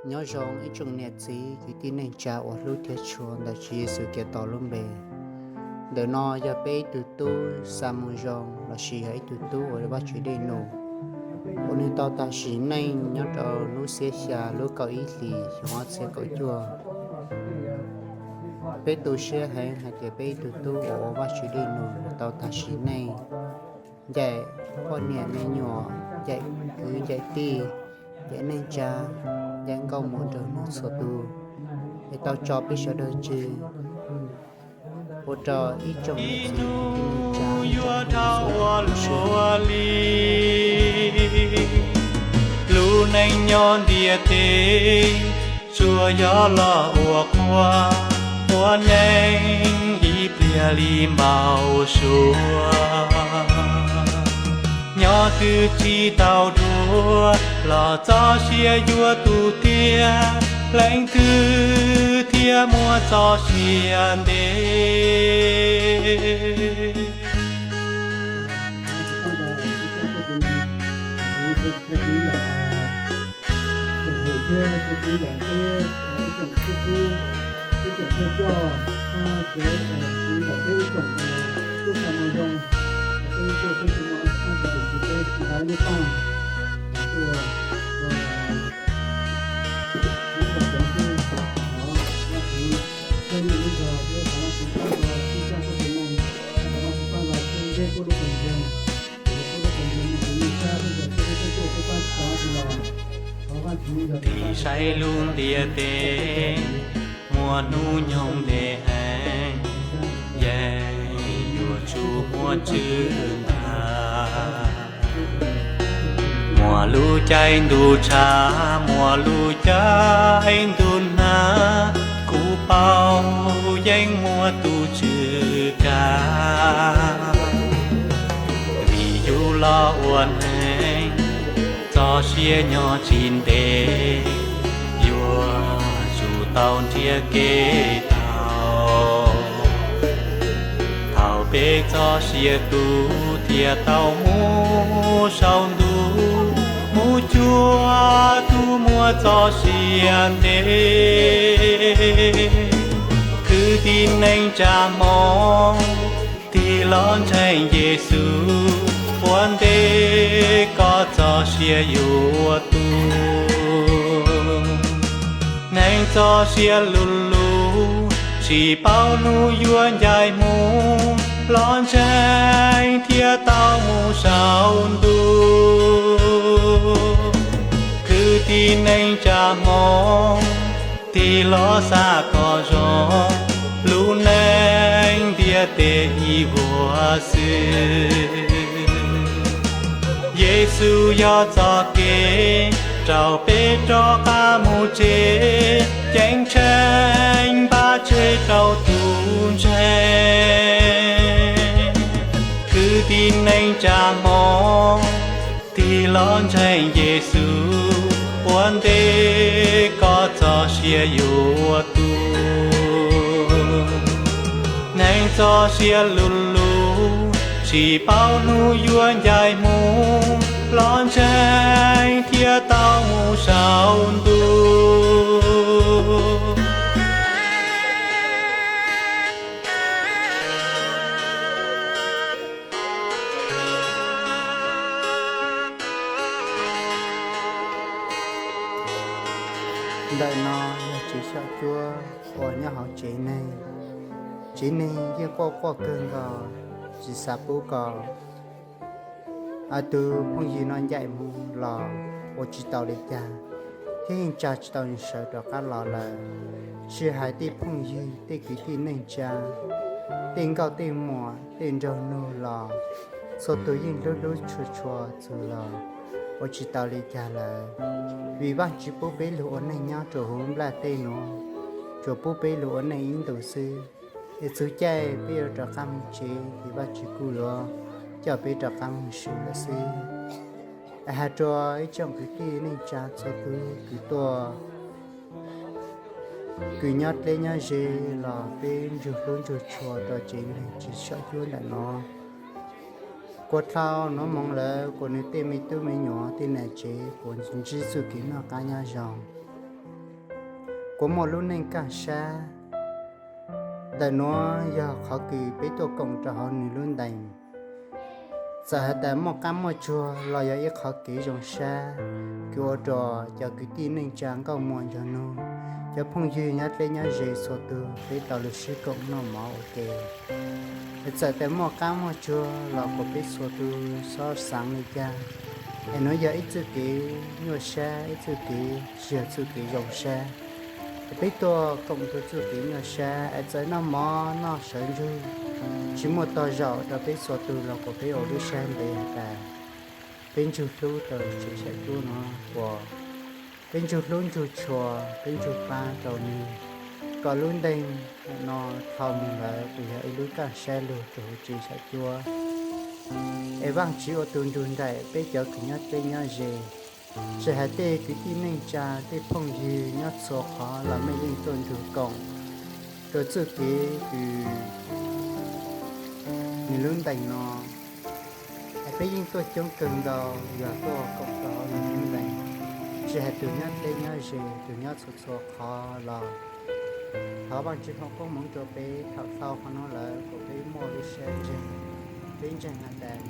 Nyob zoo ib tsoom niam txiv kwv tij neej tsa uas hlub thiab tshua ntawm Tswv Yexus Khetos lub npe. Ntawm no yog peb ib tug tub xa moo zoo lossis yog ib tug tub uas Vajtswv dej num uas nws tau tag sim neej nyob rau hnub xiab xya lub kaum ib hlis xyoo ob txhiab kaum cuaj. Peb tu siab heev hais tias peb ib tug tub uas ua Vajtswv dej num tau tag sim neej ncaim poj niam me nyuam, ncaim kwv ncaim tij, ncaim neej tsa, ncaim nkauj muam nraug nus txhua tus, es tau tso peb sawv daws tseg ua rau ib tsoom niam txiv kwv tij neej tsa ua li. Lub neej nyob ntiaj teb tsuas yog los ua qhua, ua neej ib pliag li npau suav. Nyob twg tsis tau dua los txoj sia yuav tu tiag, leej twg thiaj muaj txoj sia ntev. Tig saib lub ntiaj teb, muaj hnub nyoog ntev heev, yeej yuav tsum muaj tswv ntag. Muaj lub caij ntuj tshav, muaj lub caij ntuj hnav, kuv paub yeej muaj tus tswv kav. Vim yus los ua neeg, txoj sia nyob tsis ntev, yuav tsum tau nrhiav kev tau. Thaum peb txoj sia tu thiaj tau mus saum ntuj, mus cuag tus muaj txoj sia ntev. Kwv tij neej tsa Hmoob, tig los ntseeg Yexus, ua ntej koj txoj sia yuav tu. Neeg txoj sia luv luv, tsis paub hnub yuav ncaim mus, los ntseeg thiaj tau mus saum ntuj. Kwv tij neej tsa Hmoob, tig los xav kom zoo, lub neej ntiaj teb ib vuag xwb. Yexus yog txoj kev rau peb rov qab mus tsev, ceeb tsheej npaj tseg rau tus ntseeg. Kwv tij neej tsa Hmoob, tig los ntseeg Yexus, ua ntej koj txoj sia yuav tu. Neeg txoj sia luv luv, tsis paub hnub yuav ncaim mus, los ntseeg thiaj tau mus saum ntuj. Ntawm no yog tsev xyom cuab uas nyob hauv tsev neeg. Tsev neeg yeej quaj quaj kawg nkaus, tsis xav pub kom tus phooj ywg no ncaim mus los ua tsis tau li cas, thiab yeej tsa tsis tau nws sawv rov qab los lawm. Tsis hais tej phooj ywg, tej kwv tij neej tsa, tej nkauj tej muam, tej nraug nug los txhua tus yeej hlub hlub tshua tshua txug los ua tsis tau li cas lawm. Vim Vajtswv pub peb lug ua neej nyob rau huv nplaj teb nuav, tsuas pub peb lug ua neej ib ntus xwb, es txug caij peb yuav rov qab mus tsev ces Vajtswv kuj yuav coj peb rov qab mus swm lawm xwb. Es has rua ib tsoom kwv tij neej tsa txhua tus kws tuaj, kws nyob dleb nyob ze los peb ntsug hlub ntsug tshua rua tsev neeg tsev xyom cuab ntawm no. Kuas dlhau nuav moog lawm kuas nws tej me tub me nyuam tej nam tsev kuas ntsib txuj kev noj qab nyob zoo. kuas muaj lub neej kaj sab. Ntawm nuav yog qhov kws peb tuaj koom rau hauv nwg lub ntees. Txawm has tas muaj qaab muaj tsuag los yog ib qhov kev zoo sab kws ua rua cov kwv tij neej tsa nkauj muam nraug nug, cov phooj ywg nyob dleb nyob ze txhua tug peb tau lug sib koom noj mov ua ke. Es txawm tas muaj qaab muaj tsuag los kuas peb txhua tug xob xaav le caag. Es nuav yog ib txuj kev nyuaj sab, ib txuj kev tsi yog txuj kev zoo sab. Es peb tuaj koom rua txuj kev nyuaj sab, es txawm noj mov noj sawv ntsug tsi muaj tog zaum rua peb txhua tug los kuas peb ua lub sab ntev has tas peb ntsug hlub rua tsev xyaw cuab nuav kuas peb ntsug hlub ntsug tshua, peb ntsug paab rua nwg, kom lub ntees no dhau moog lawm kuas yog ib lub kaaj sab lug rua huv tsev xyaw cuab. Es Vaajtswv ua tug nrug nraim peb cov kws nyob dleb nyob ze, tsi has tej kwv tij neej tsa, tej phooj ywg nyob txhua qhov los mej yeej tuaj nrug koom rua txuj kev kws nwg lub ntees no. Es peb yeej tuaj coob kawg ntau, yog tuaj koom rua huv nwg lub ntees, tsi has tug nyob dleb nyob ze, tug nyob txhua txhua qhov los thov Vaajtswv foom koob moov rua peb thaum dhau qhov nuav lawm kuas peb muaj lub sab ntseeg. Peb ntseeg has tas